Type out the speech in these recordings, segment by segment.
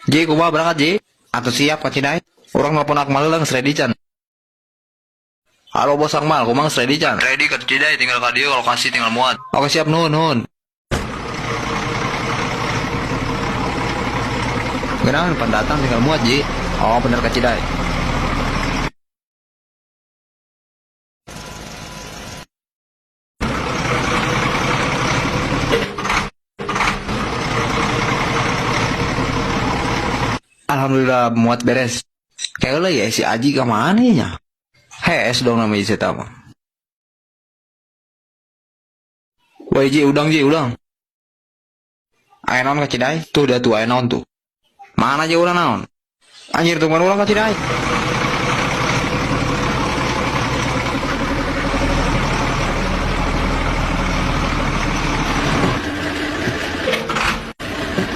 Ji, kumaha berangkat, Ji? Atau siap ka Cidai? Urang nelpon Akmal heula geus ready can. Halo bos Akmal, kumaha geus ready can? Ready ka Cidai, tinggal ka dieu lokasi tinggal muat. Oke siap, nuhun, nuhun. Genahan pan datang tinggal muat, Ji. Oh, bener ka Cidai. Alhamdulillah muat beres. Kayaknya ya si Aji ke mana ya? Hees dong namanya si mah. Woi Ji, udang Ji, udang. Aya naon ka Cidai? Tuh dah tuh aya naon tuh. Mana aja urang naon? Anjir tuh mana urang ka Cidai?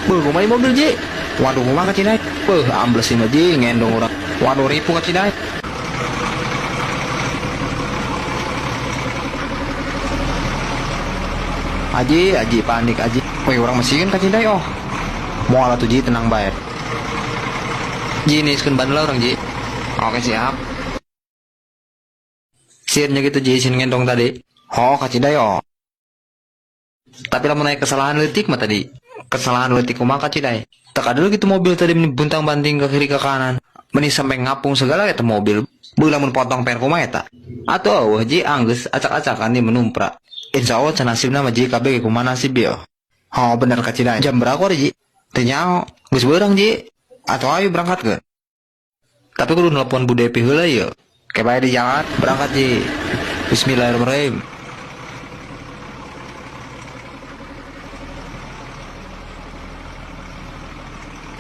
Beuh, kumaha mobil Ji? Waduh, kumaha ka Cidai? Beuh, ambles ieu mah Ji, ngendong urang. Waduh, ripuh ka Cidai. Aji, Aji panik Aji. Woi, urang mesin ka Cidai oh. Moal atuh Ji, tenang bae. Ji, niskeun ban lah urang Ji. Oke, siap. Sirnya gitu Ji, sin ngendong tadi. Oh, ka Cidai oh. Tapi lamun aya kesalahan leutik mah tadi. Kesalahan leutik kumaha ka Cidai? Tak ada gitu mobil tadi meni buntang banting ke kiri ke kanan. Meni sampai ngapung segala eta mobil. Beuh lamun potong per kumaha eta? Atuh eueuh Ji, anggeus acak-acakan di menumpra. Insya Allah can nasibna mah Ji, kabeh ge kumaha nasib ieu. Oh bener ka Cidai. Jam berapa Ji? Teu nyaho. Geus beurang Ji. Atuh ayo berangkat ke. Tapi kudu nelpon Bu Depi heula ieu. Ke bae di jalan, berangkat Ji. Bismillahirrahmanirrahim.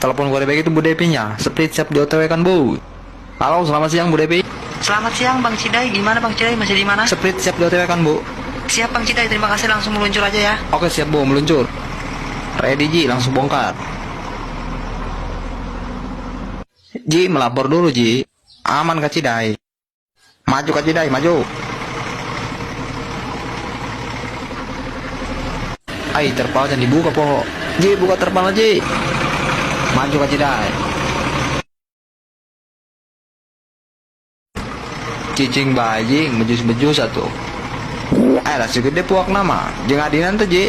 Telepon gue itu Bu Depi-nya. Seprit siap di OTW kan Bu. Halo, selamat siang Bu Depi. Selamat siang Bang Cidai, gimana Bang Cidai masih di mana? Seprit siap di OTW kan Bu. Siap Bang Cidai, terima kasih langsung meluncur aja ya. Oke siap Bu, meluncur. Ready Ji, langsung bongkar. Ji, melapor dulu Ji. Aman Kak Cidai. Maju Kak Cidai, maju. Ai, terpal jangan dibuka po. Ji, buka terpal Ji. Maju Kak Cidai. Cicing bajing, bejus-bejus atuh. Eh, lah segede puak nama. Jeung adinan teh Ji.